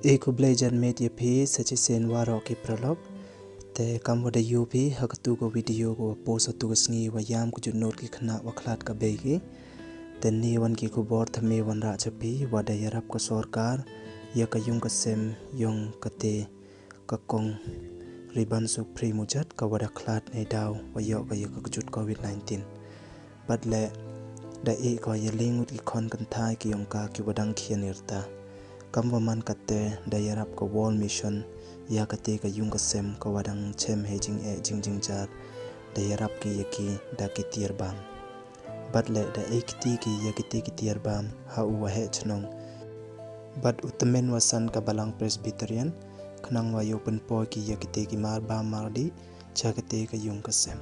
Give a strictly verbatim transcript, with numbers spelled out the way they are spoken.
E khublei janmiet ïa phi sa shisien waroh ki paralok. Te kam wa da ïoh phi ha katu ka video ka wa post ha tu ka sngi wa ïam ka jutnot ki khynnah wa khlad ka bei ki. Te ni wan ki khubor thymme wan rah cha phi wa da ïarap ka sorkar ïa ka yung ka sem yong kate ka kong Ribansuk Phrimuchat ka wa da khlad ne daw wa ïoh ka ïa ka kjut covid nineteen. Bad leh da ïeh ka ïa li ngut ki khon kynthai ki yong ka ki wa dang khian ïarta. Kam wa man kate da ïarap ka World Mission ïa kate ka yung ka sem ka wa dang chem hei jingeh jingjynjar, da ïarap ki ïa ki da ki tiar bam. Bad leh da ïeh kti ki ïa kite ki tiar bam ha u wa heh chnong. Bad u tymmen wa san ka Balang Presbyterian khnang wa ïoh pynpoi ki ïa kite ki mar bam mar dih cha kate ka yung ka sem.